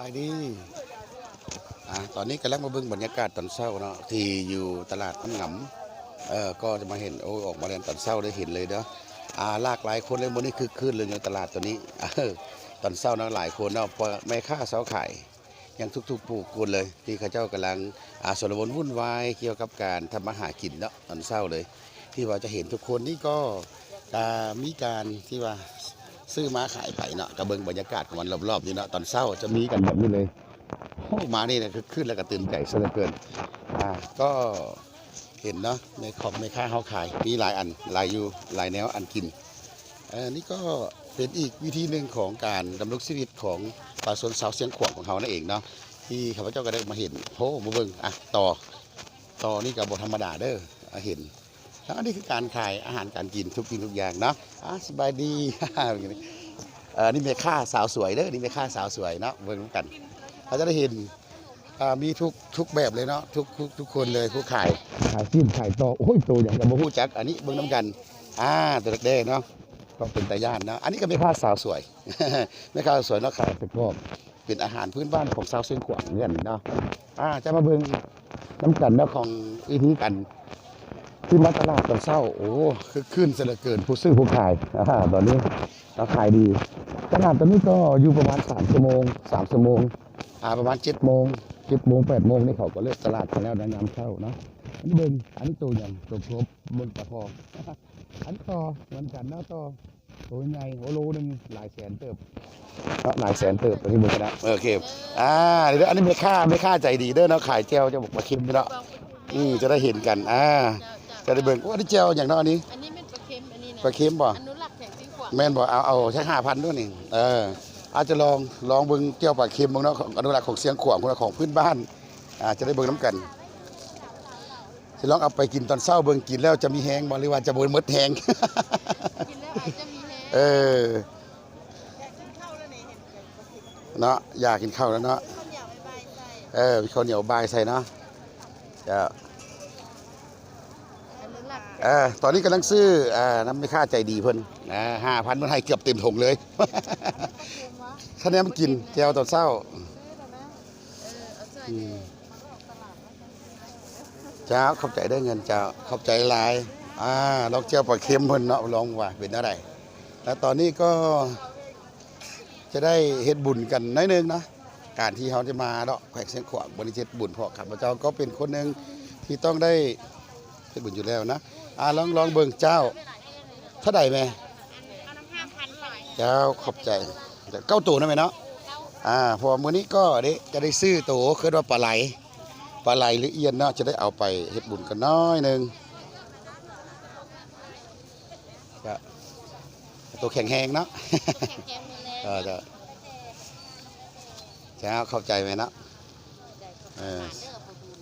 ສະບາຍດີ ອ່າ ຕອນນີ້ກຳລັງມາເບິ່ງບັນຍາກາດຕອນເຊົ້າເນາະ ທີ່ຢູ່ຕະຫຼາດນ້ຳງຳ ເອີ ກໍຈະມາເຫັນ ໂອ້ ອອກມາແລ່ນຕອນເຊົ້າໄດ້ເຫັນເລີຍເດີ ອ່າ ຫຼາກຫຼາຍຄົນເລີຍ ມື້ນີ້ຄຶກຄື້ນເລີຍຢູ່ຕະຫຼາດໂຕນີ້ ເອີ ຕອນເຊົ້າເນາະ ຫຼາຍຄົນເນາະ ເພາະແມ່ຄ້າຊາວຂາຍ ຍັງທຸກໆຜູ້ຄົນເລີຍ ທີ່ເຂົາເຈົ້າກຳລັງ ອ່າ ຊົນລະວົນວຸ່ນວາຍກ່ຽວກັບການທຳມາຫາກິນເນາະ ຕອນເຊົ້າເລີຍ ທີ່ວ່າຈະເຫັນທຸກຄົນນີ້ກໍ ອ່າ ມີການທີ່ວ່າຊື້ມາຂາຍໄປເນາະ ກໍເບິ່ງບັນຍາກາດຂອງມັນລອບໆນີ້ເນາະ ຕອນເຊົ້າຈະມີກັນແບບນີ້ເລີຍ ໂອ້ ມານີ້ນະ ຄຶກຄື້ນ ແລ້ວກໍຕື່ນໃຈເສຍເຫຼືອເກີນ ອ່າ ກໍ ເຫັນເນາະ ແມ່ຂອງແມ່ຄ້າເຮົາຂາຍ ມີຫຼາຍອັນ ຫຼາຍຢູ່ ຫຼາຍແນວອັນກິນ ເອີ ນີ້ກໍເປັນອີກວິທີໜຶ່ງຂອງການດຳລົງຊີວິດຂອງປະຊາຊົນຊາວຊຽງຂວາງຂອງເຮົານັ້ນເອງເນາະ ທີ່ຂ້າພະເຈົ້າກໍໄດ້ມາເຫັນ ໂອ້ ມາເບິ່ງ ອ່ະ ຕໍ່ ຕໍ່ນີ້ກໍບໍ່ທຳມະດາເດີ ອ່າ ເຫັນ ແລ້ວອັນນີ້ຄືການຂາຍອາຫານການກິນທຸກສິ່ງທຸກຢ່າງເນາະ ອ່າ ສະບາຍດີ ເອີ ນີ້ແມ່ຄ້າສາວສວຍເດີ ນີ້ແມ່ຄ້າສາວສວຍເນາະ ເບິ່ງນຳກັນ ເຮົາຈະໄດ້ເຫັນ ອ່າ ມີທຸກ ທຸກແບບເລີຍເນາະ ທຸກ ທຸກ ທຸກຄົນເລີຍ ຜູ້ຂາຍ ຂາຍຊີ້ນ ຂາຍຕໍ່ ໂອ້ຍ ໂຕຫຍັງກໍບໍ່ຮູ້ຈັກ ອັນນີ້ເບິ່ງນຳກັນ ອ່າ ໂຕແດງໆເນາະ ກໍເປັນຕາຢ້ານເນາະ ອັນນີ້ກໍແມ່ຄ້າສາວສວຍ ແມ່ຄ້າສາວສວຍເນາະ ຂາຍໄສ້ກອກ ເປັນອາຫານພື້ນບ້ານຂອງຊາວຊຽງຂວາງເຮົານີ້ເນາະ ອ່າ ຈະມາເບິ່ງນຳກັນເນາະ ຂອງວິທີການ ທີ່ມາຕະຫຼາດຕອນເຊົ້າ ໂອ້ ຄຶກຄື້ນເສຍເຫຼືອເກີນ ຜູ້ຊື້ຜູ້ຂາຍ ອ່າ ຕອນນີ້ກໍຂາຍດີ ຕະຫຼາດຕອນນີ້ກໍຢູ່ປະມານສາມຊົ່ວໂມງ ສາມຊົ່ວໂມງ ອ່າ ປະມານເຈັດໂມງ ເຈັດໂມງ ແປດໂມງນີ້ເຂົາກໍເລີກຕະຫຼາດກັນແລ້ວໃນຍາມເຊົ້າເນາະ ອັນນີ້ເບິ່ງ ອັນນີ້ໂຕຫຍັງ ໂຕກົບ ເບິ່ງປາຄໍ່ ອັນນີ້ຕໍ່ເໝືອນກັນເນາະ ຕໍ່ ໂຕໃຫຍ່ ໂອ້ ໂລໜຶ່ງຫຼາຍແສນເຕີບເນາະ ຫຼາຍແສນເຕີບ ຕົວນີ້ເບິ່ງກັນນະ ເອີ ໂອເຄ ອ່າ ນີ້ເດີ ອັນນີ້ແມ່ຄ້າ ແມ່ຄ້າໃຈດີເດີເນາະ ຂາຍແຈ່ວ ເຈົ້າບອກປາເຄັມເນາະ ອືມ ຈະໄດ້ເຫັນກັນ ອ່າ ຈະໄດ້ເບິ່ງ ໂອ້ ອັນນີ້ແຈ່ວຫຍັງເນາະ ອັນນີ້ ອັນນີ້ແມ່ນປາເຄັມ ອັນນີ້ນະ ປາເຄັມບໍ່ ອະນຸລັກແຂງຊຽງຂວາງ ແມ່ນບໍ່ ເອົາ ເອົາຈັກຫ້າພັນດ້ວຍນີ້ ເອີ ອາດຈະລອງ ລອງເບິ່ງແຈ່ວປາເຄັມເບິ່ງເນາະ ຂອງອະນຸລັກຂອງຊຽງຂວາງ ຂອງພື້ນບ້ານ ອ່າ ຈະໄດ້ເບິ່ງນຳກັນ. ຊິລອງເອົາໄປກິນຕອນເຊົ້າເບິ່ງ ກິນແລ້ວຈະມີແຮງບໍ່ ຫຼືວ່າຈະບໍ່ໝົດແຮງ? ກິນແລ້ວອາດຈະມີແຮງ ເອີ ຢາກກິນເຂົ້າແລ້ວນີ້ ເຫັນເຂົາກິນເນາະ ຢາກກິນເຂົ້າແລ້ວເນາະ ເອີ ມີເຂົ້າໜຽວບາຍໃສ່ເນາະ ເຈົ້າ ເອີ ຕອນນີ້ກຳລັງຊື້ ອ່າ ນຳແມ່ຄ້າໃຈດີເພິ່ນ ອ່າ ຫ້າພັນ ເພິ່ນໃຫ້ເກືອບເຕັມຖົງເລີຍ ຄະແນນກິນແຈ່ວຕອນເຊົ້າ ເອີ ເອົາໃສ່ ອືມ ເຈົ້າ ຂອບໃຈເດີເງິນເຈົ້າ ຂອບໃຈຫຼາຍ ອ່າ ລອງແຈ່ວປາເຄັມເພິ່ນເນາະ ລອງວ່າເປັນແນວໃດ ແລະ ຕອນນີ້ກໍຈະໄດ້ເຮັດບຸນກັນໜ້ອຍໜຶ່ງເນາະ ການທີ່ເຮົາຈະມາເນາະ ແຂວງຊຽງຂວາງ ບໍ່ໄດ້ເຮັດບຸນ ເພາະຂ້າພະເຈົ້າກໍເປັນຄົນໜຶ່ງທີ່ຕ້ອງໄດ້ເຮັດບຸນຢູ່ແລ້ວນະ ອ່າ ລອງ ລອງເບິ່ງເຈົ້າ ເທົ່າໃດແມ່? ເຈົ້າ ຂອບໃຈ ເກົ້າໂຕນະແມ່ເນາະ ອ່າ ເພາະມື້ນີ້ກໍເດ້ ຈະໄດ້ຊື້ໂຕ ເອີ້ນວ່າປາໄຫຼ ປາໄຫຼຫຼືອ່ຽນເນາະ ຈະໄດ້ເອົາໄປເຮັດບຸນກັນໜ້ອຍໜຶ່ງ ກະໂຕແຂງແຮງເນາະ ແຂງແຮງໝົດແລ້ວ ເອີ ເຈົ້າ ເຈົ້າ ຂອບໃຈແມ່ເນາະ ເອີ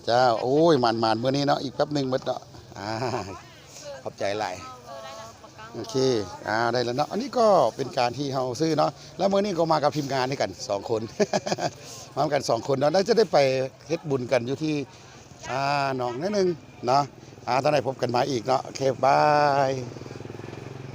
ເຈົ້າ ໂອ້ຍ ໝານໆ ມື້ນີ້ເນາະ ອີກແປັບໜຶ່ງໝົດເນາະ ອ່າ ຂອບໃຈຫຼາຍ ໂອເຄ ອ່າ ໄດ້ແລ້ວເນາະ ອັນນີ້ກໍເປັນການທີ່ເຮົາຊື້ເນາະ ແລ້ວມື້ນີ້ກໍມາກັບທີມງານຄືກັນສອງຄົນ ມານຳກັນສອງຄົນເນາະ ແລ້ວຈະໄດ້ໄປເຮັດບຸນກັນຢູ່ທີ່ ອ່າ ໜອງໜ້ອຍໜຶ່ງເນາະ ອ່າ ຕອນໃດພົບກັນໃໝ່ອີກເນາະ ໂອເຄ ບາຍ.